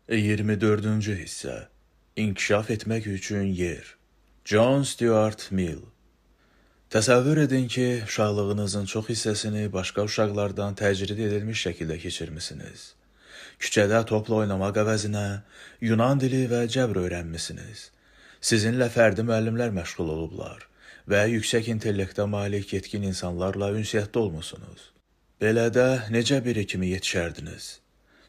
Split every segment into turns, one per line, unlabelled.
24-cü hissə. İnkişaf etmək üçün yer. John Stuart Mill. Təsəvvür edin ki, uşaqlığınızın çox hissəsini başqa uşaqlardan təcrid edilmiş şəkildə keçirmisiniz. Küçədə topla oynamaq əvəzinə Yunan dili və cəbr öyrənmisiniz. Sizinlə fərdi müəllimlər məşğul olublar və yüksək intellektə malik yetkin insanlarla ünsiyyətdə olmusunuz. Belə də necə biri kimi yetişərdiniz?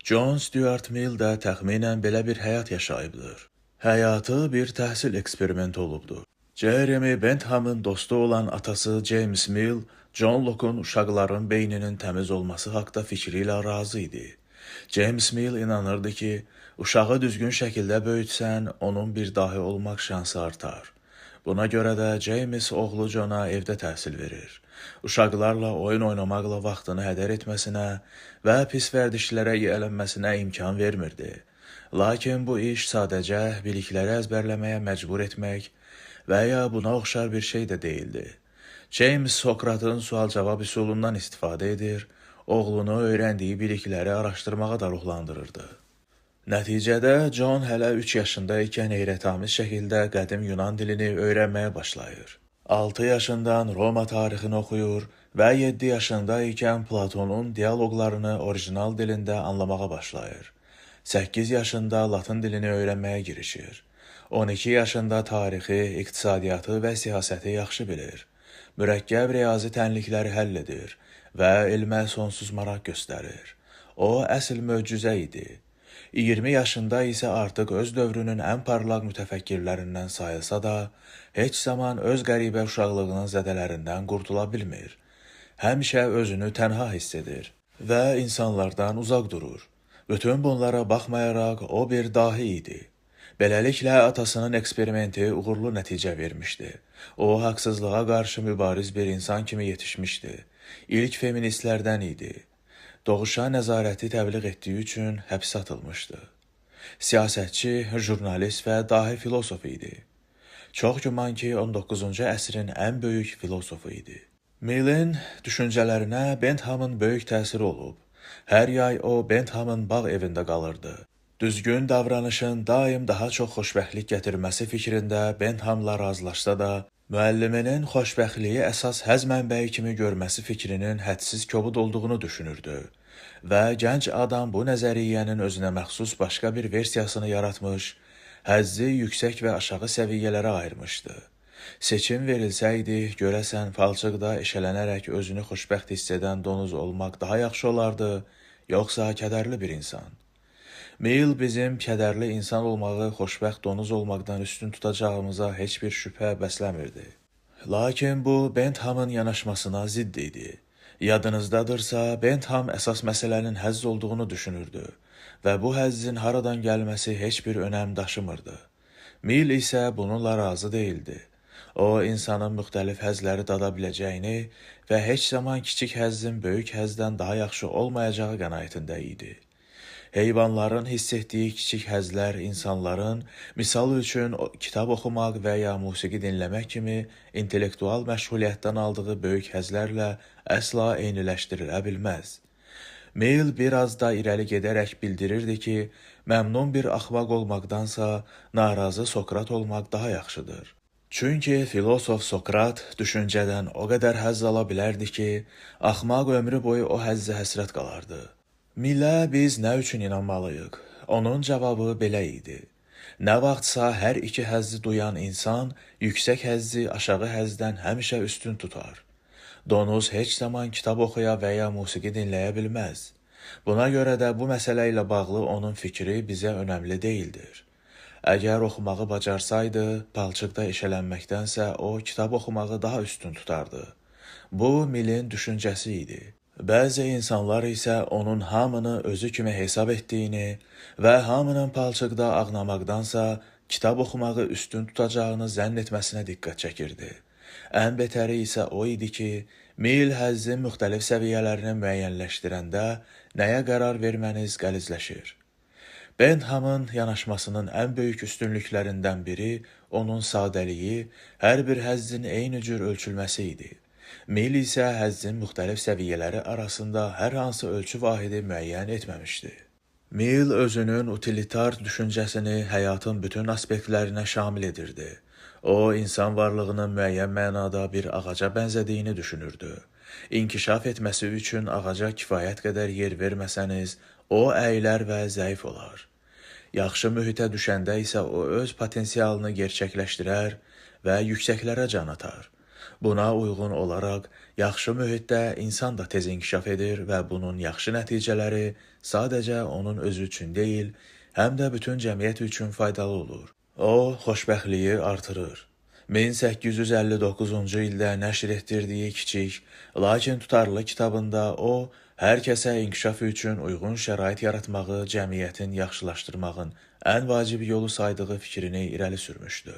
John Stuart Mill də təxminən belə bir həyat yaşayıbdır. Həyatı bir təhsil eksperimenti olubdur. Jeremy Benthamın dostu olan atası James Mill, John Locke'un uşaqların beyninin təmiz olması haqda fikri ilə razı idi. James Mill inanırdı ki, uşağı düzgün şəkildə böyütsən, onun bir dahi olmaq şansı artar. Buna görə də James oğlu Johna evdə təhsil verir. Uşaqlarla oyun oynamaqla vaxtını hədər etməsinə və pis vərdişlərə yiyələnməsinə imkan vermirdi. Lakin bu iş sadəcə bilikləri əzbərləməyə məcbur etmək və ya buna oxşar bir şey də deyildi. James Sokratın sual-cavab üsulundan istifadə edir, oğlunu öyrəndiyi bilikləri araşdırmağa da ruhlandırırdı. Nəticədə John hələ 3 yaşında ikən heyrətamiz şəkildə qədim Yunan dilini öyrənməyə başlayır. 6 yaşından Roma tarixini oxuyur və 7 yaşında ikən Platonun dialoqlarını orijinal dilində anlamağa başlayır. 8 yaşında Latın dilini öyrənməyə girişir. 12 yaşında tarixi, iqtisadiyyatı və siyasəti yaxşı bilir. Mürəkkəb riyazi tənlikləri həll edir və elmə sonsuz maraq göstərir. O, əsl möcüzə idi. 20 yaşında isə artıq öz dövrünün ən parlaq mütəfəkkirlərindən sayılsa da, heç zaman öz qəribə uşaqlığının zədələrindən qurtula bilmir. Həmişə özünü tənha hiss edir və insanlardan uzaq durur. Bütün bunlara baxmayaraq o bir dahi idi. Beləliklə atasının eksperimenti uğurlu nəticə vermişdi. O, haqsızlığa qarşı mübariz bir insan kimi yetişmişdi. İlk feministlərdən idi. Doğuşa nəzarəti təbliğ etdiyi üçün həbsə atılmışdı. Siyasətçi, jurnalist və dahi filosof idi. Çox güman ki, 19-cu əsrin ən böyük filosofu idi. Millin düşüncələrinə Benthamın böyük təsiri olub. Hər yay o Benthamın bağ evində qalırdı. Düzgün davranışın daim daha çox xoşbəxtlik gətirməsi fikrində Benthamla razılaşsa da, müəlliminin xoşbəxtliyi əsas həzz mənbəyi kimi görməsi fikrinin hədsiz kobud olduğunu düşünürdü və gənc adam bu nəzəriyyənin özünə məxsus başqa bir versiyasını yaratmış, həzzi yüksək və aşağı səviyyələrə ayırmışdı. Seçim verilsəydi, görəsən palçıqda eşələnərək özünü xoşbəxt hiss edən donuz olmaq daha yaxşı olardı, yoxsa kədərli bir insan? Mill bizim kədərli insan olmağı xoşbəxt donuz olmaqdan üstün tutacağımıza heç bir şübhə bəsləmirdi. Lakin bu Benthamın yanaşmasına zidd idi. Yadınızdadırsa, Bentham əsas məsələnin həzz olduğunu düşünürdü və bu həzzin haradan gəlməsi heç bir önəm daşımırdı. Mill isə bununla razı deyildi. O, insanın müxtəlif həzzləri dada biləcəyini və heç zaman kiçik həzzin böyük həzzdən daha yaxşı olmayacağı qənaətində idi. Heyvanların hiss etdiyi kiçik həzzlər insanların, misal üçün kitab oxumaq və ya musiqi dinləmək kimi intellektual məşğuliyyətdən aldığı böyük həzzlərlə əsla eyniləşdirilə bilməz. Mill biraz da irəli gedərək bildirirdi ki, məmnun bir axmaq olmaqdansa narazı Sokrat olmaq daha yaxşıdır. Çünki filosof Sokrat düşüncədən o qədər həzz ala bilərdi ki, axmaq ömrü boyu o həzzə həsrət qalardı. Millə biz nə üçün inanmalıyıq? Onun cavabı belə idi. Nə vaxtsa hər iki həzzi duyan insan yüksək həzzi aşağı həzzdən həmişə üstün tutar. Donuz heç zaman kitab oxuya və ya musiqi dinləyə bilməz. Buna görə də bu məsələ ilə bağlı onun fikri bizə önəmli deyildir. Əgər oxumağı bacarsaydı, palçıqda eşələnməkdənsə o kitab oxumağı daha üstün tutardı. Bu Millin düşüncəsi idi. Bəzi insanlar isə onun hamını özü kimi hesab etdiyini və hamının palçıqda ağlamaqdansa kitab oxumağı üstün tutacağını zənn etməsinə diqqət çəkirdi. Ən betəri isə o idi ki, Mill həzzin müxtəlif səviyyələrini müəyyənləşdirəndə nəyə qərar verməniz qəlizləşir. Benthamın yanaşmasının ən böyük üstünlüklərindən biri onun sadəliyi, hər bir həzzin eyni cür ölçülməsi idi. Mill isə həzzin müxtəlif səviyyələri arasında hər hansı ölçü vahidi müəyyən etməmişdi. Mill özünün utilitar düşüncəsini həyatın bütün aspektlərinə şamil edirdi. O, insan varlığının müəyyən mənada bir ağaca bənzədiyini düşünürdü. İnkişaf etməsi üçün ağaca kifayət qədər yer verməsəniz, o əyilər və zəif olar. Yaxşı mühitə düşəndə isə o öz potensialını gerçəkləşdirər və yüksəklərə can atar. Buna uyğun olaraq, yaxşı mühitdə insan da tez inkişaf edir və bunun yaxşı nəticələri sadəcə onun özü üçün deyil, həm də bütün cəmiyyət üçün faydalı olur. O, xoşbəxtliyi artırır. 1859-cu ildə nəşr etdirdiyi kiçik, lakin tutarlı kitabında o, hər kəsə inkişaf üçün uyğun şərait yaratmağı cəmiyyətin yaxşılaşdırmağın ən vacib yolu saydığı fikrini irəli sürmüşdü.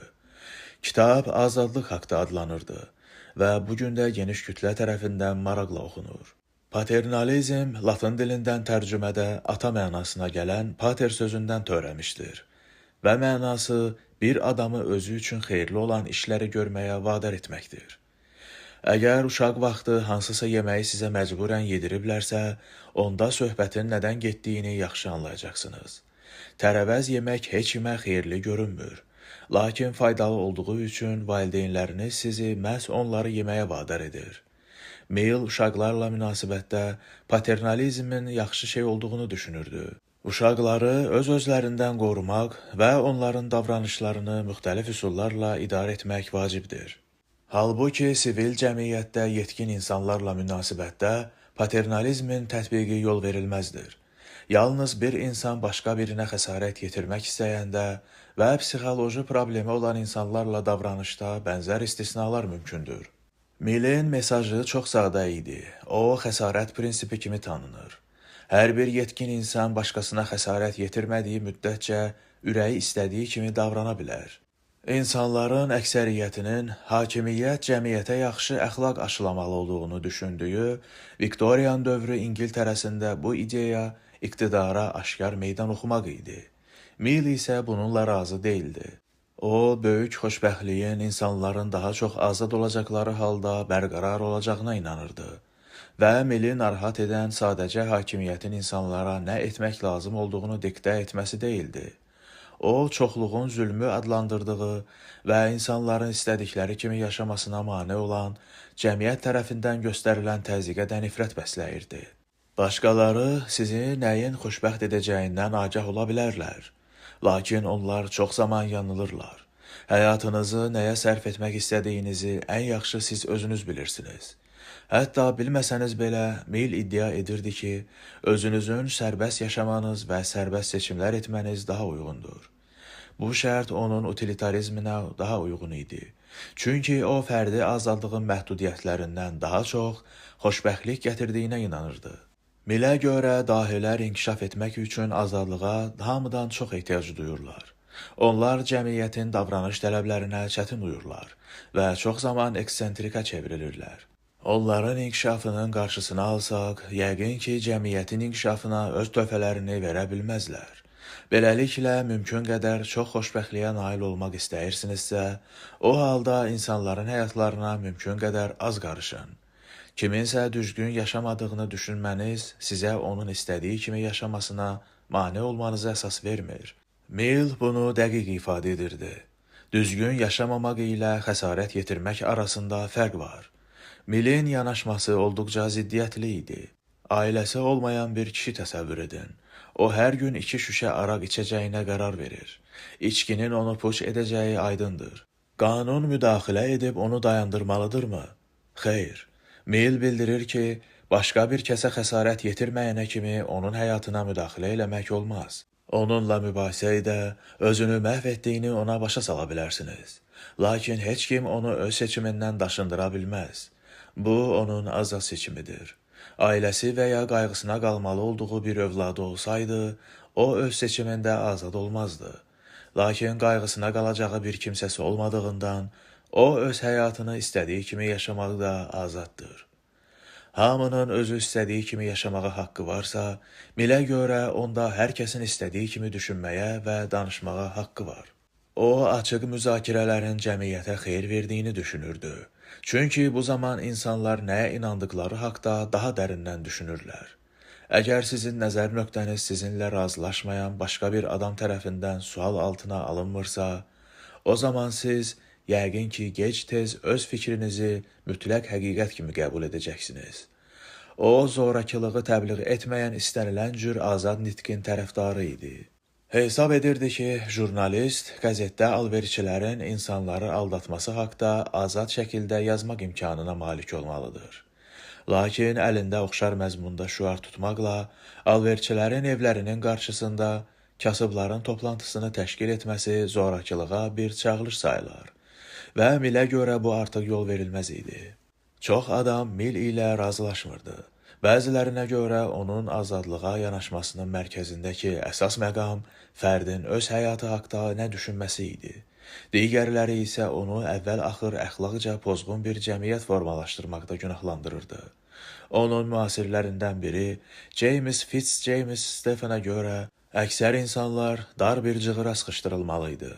Kitab azadlıq haqda adlanırdı və bu gün də geniş kütlə tərəfindən maraqla oxunur. Paternalizm latın dilindən tərcümədə ata mənasına gələn pater sözündən törəmişdir və mənası bir adamı özü üçün xeyirli olan işləri görməyə vadar etməkdir. Əgər uşaq vaxtı hansısa yeməyi sizə məcburən yediriblərsə, onda söhbətin nədən getdiyini yaxşı anlayacaqsınız. Tərəvəz yemək heç kimə xeyirli görünmür. Lakin faydalı olduğu üçün valideynləriniz sizi məhz onları yeməyə vadar edir. Mill uşaqlarla münasibətdə paternalizmin yaxşı şey olduğunu düşünürdü. Uşaqları öz-özlərindən qorumaq və onların davranışlarını müxtəlif üsullarla idarə etmək vacibdir. Halbuki sivil cəmiyyətdə yetkin insanlarla münasibətdə paternalizmin tətbiqi yol verilməzdir. Yalnız bir insan başqa birinə xəsarət yetirmək istəyəndə və psixoloji problemi olan insanlarla davranışda bənzər istisnalar mümkündür. Millin mesajı çox sadə idi. O, xəsarət prinsipi kimi tanınır. Hər bir yetkin insan başqasına xəsarət yetirmədiyi müddətcə ürəyi istədiyi kimi davrana bilər. İnsanların əksəriyyətinin hakimiyyət cəmiyyətə yaxşı əxlaq aşılamalı olduğunu düşündüyü Viktoriyan dövrü İngiltərəsində bu ideya iqtidara aşkar meydan oxumaq idi. Mill isə bununla razı deyildi. O, böyük xoşbəxtliyin insanların daha çox azad olacaqları halda bərqərar olacağına inanırdı və Milli narahat edən sadəcə hakimiyyətin insanlara nə etmək lazım olduğunu diktə etməsi deyildi. O, çoxluğun zülmü adlandırdığı və insanların istədikləri kimi yaşamasına mane olan cəmiyyət tərəfindən göstərilən təzyiqə də nifrət bəsləyirdi. Başqaları sizi nəyin xoşbəxt edəcəyindən agah ola bilərlər. Lakin onlar çox zaman yanılırlar. Həyatınızı nəyə sərf etmək istədiyinizi ən yaxşı siz özünüz bilirsiniz. Hətta bilməsəniz belə, Mill iddia edirdi ki, özünüzün sərbəst yaşamanız və sərbəst seçimlər etməniz daha uyğundur. Bu şərt onun utilitarizminə daha uyğun idi. Çünki o, fərdi azadlığın məhdudiyyətlərindən daha çox xoşbəxtlik gətirdiyinə inanırdı. Millə görə dahilər inkişaf etmək üçün azadlığa hamıdan çox ehtiyac duyurlar. Onlar cəmiyyətin davranış tələblərinə çətin uyurlar və çox zaman eksentrikə çevrilirlər. Onların inkişafının qarşısını alsaq, yəqin ki, cəmiyyətin inkişafına öz töhfələrini verə bilməzlər. Beləliklə, mümkün qədər çox xoşbəxtliyə nail olmaq istəyirsinizsə, o halda insanların həyatlarına mümkün qədər az qarışın. Kiminsə düzgün yaşamadığını düşünməniz sizə onun istədiyi kimi yaşamasına mane olmanıza əsas vermir. Mill bunu dəqiq ifadə edirdi. Düzgün yaşamamaq ilə xəsarət yetirmək arasında fərq var. Millin yanaşması olduqca ziddiyyətli idi. Ailəsi olmayan bir kişi təsəvvür edin. O, hər gün 2 şüşə araq içəcəyinə qərar verir. İçkinin onu puç edəcəyi aydındır. Qanun müdaxilə edib onu dayandırmalıdırmı? Xeyr. Mill bildirir ki, başqa bir kəsə xəsarət yetirməyənə kimi onun həyatına müdaxilə eləmək olmaz. Onunla mübahisə edə, özünü məhv etdiyini ona başa sala bilərsiniz. Lakin heç kim onu öz seçimindən daşındıra bilməz. Bu, onun azad seçimidir. Ailəsi və ya qayğısına qalmalı olduğu bir övladı olsaydı, o öz seçimində azad olmazdı. Lakin qayğısına qalacağı bir kimsəsi olmadığından, o öz həyatını istədiyi kimi yaşamaqda azaddır. Hamının özü istədiyi kimi yaşamağa haqqı varsa, Millə görə onda hər kəsin istədiyi kimi düşünməyə və danışmağa haqqı var. O, açıq müzakirələrin cəmiyyətə xeyir verdiyini düşünürdü. Çünki bu zaman insanlar nəyə inandıqları haqda daha dərindən düşünürlər. Əgər sizin nəzər nöqtəniz sizinlə razılaşmayan başqa bir adam tərəfindən sual altına alınmırsa, o zaman siz yəqin ki, gec-tez öz fikrinizi mütləq həqiqət kimi qəbul edəcəksiniz. O, zorakılığı təbliğ etməyən istənilən cür azad nitqin tərəfdarı idi. Hesab edirdi ki, jurnalist qəzetdə alverçilərin insanları aldatması haqda azad şəkildə yazmaq imkanına malik olmalıdır. Lakin əlində oxşar məzmunda şüar tutmaqla alverçilərin evlərinin qarşısında kasıbların toplantısını təşkil etməsi zorakılığa bir çağırış sayılar və Millə görə bu artıq yol verilməz idi. Çox adam Mill ilə razılaşmırdı. Bəzilərinə görə onun azadlığa yanaşmasının mərkəzindəki əsas məqam fərdin öz həyatı haqda nə düşünməsi idi. Digərləri isə onu əvvəl-axır əxlaqca pozğun bir cəmiyyət formalaşdırmaqda günahlandırırdı. Onun müasirlərindən biri James Fitzjames Stephenə görə əksər insanlar dar bir cığıra sıxışdırılmalı idi.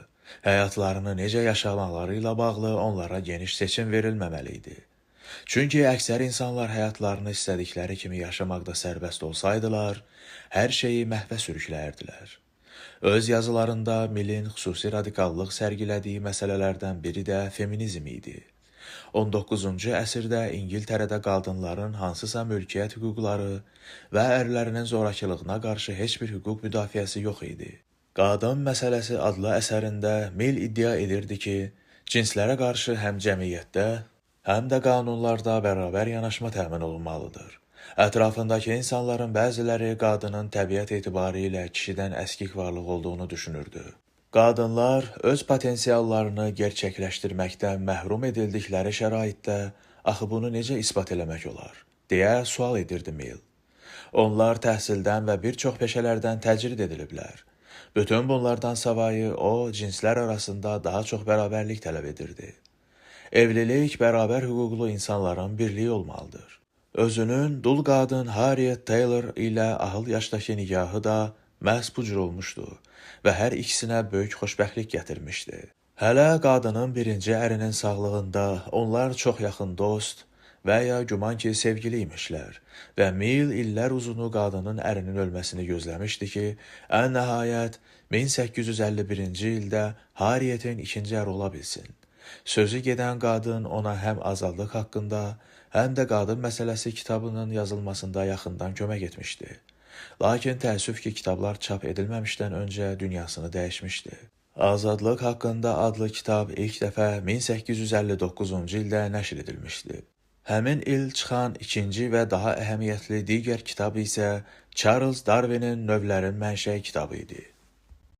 Həyatlarını necə yaşamaları ilə bağlı onlara geniş seçim verilməməli idi. Çünki əksər insanlar həyatlarını istədikləri kimi yaşamaqda sərbəst olsaydılar, hər şeyi məhvə sürükləyərdilər. Öz yazılarında Millin xüsusi radikallıq sərgilədiyi məsələlərdən biri də feminizm idi. 19-cu əsrdə İngiltərədə qadınların hansısa mülkiyyət hüquqları və ərlərinin zorakılığına qarşı heç bir hüquq müdafiəsi yox idi. Qadın məsələsi adlı əsərində Mill iddia edirdi ki, cinslərə qarşı həm cəmiyyətdə, həm də qanunlarda bərabər yanaşma təmin olunmalıdır. Ətrafındakı insanların bəziləri qadının təbiət etibarilə kişidən əskik varlıq olduğunu düşünürdü. Qadınlar öz potensiallarını gerçəkləşdirməkdən məhrum edildikləri şəraitdə axı bunu necə isbat eləmək olar, deyə sual edirdi Mill. Onlar təhsildən və bir çox peşələrdən təcrid ediliblər. Bütün bunlardan savayı o, cinslər arasında daha çox bərabərlik tələb edirdi. Evlilik bərabər hüquqlu insanların birliyi olmalıdır. Özünün dul qadın Harriet Taylor ilə ahıl yaşdakı nigahı da məhz bu cür olmuşdu və hər ikisinə böyük xoşbəxtlik gətirmişdi. Hələ qadının birinci ərinin sağlığında onlar çox yaxın dost və ya güman ki, sevgili imişlər və Mill illər uzunu qadının ərinin ölməsini gözləmişdi ki, ən nəhayət 1851-ci ildə Harriet'in ikinci əri ola bilsin. Sözü gedən qadın ona həm azadlıq haqqında, həm də Qadın məsələsi kitabının yazılmasında yaxından kömək etmişdi. Lakin təəssüf ki, kitablar çap edilməmişdən öncə dünyasını dəyişmişdi. Azadlıq haqqında adlı kitab ilk dəfə 1859-cu ildə nəşr edilmişdi. Həmin il çıxan ikinci və daha əhəmiyyətli digər kitab isə Charles Darwin'in Növlərin Mənşəyi kitabı idi.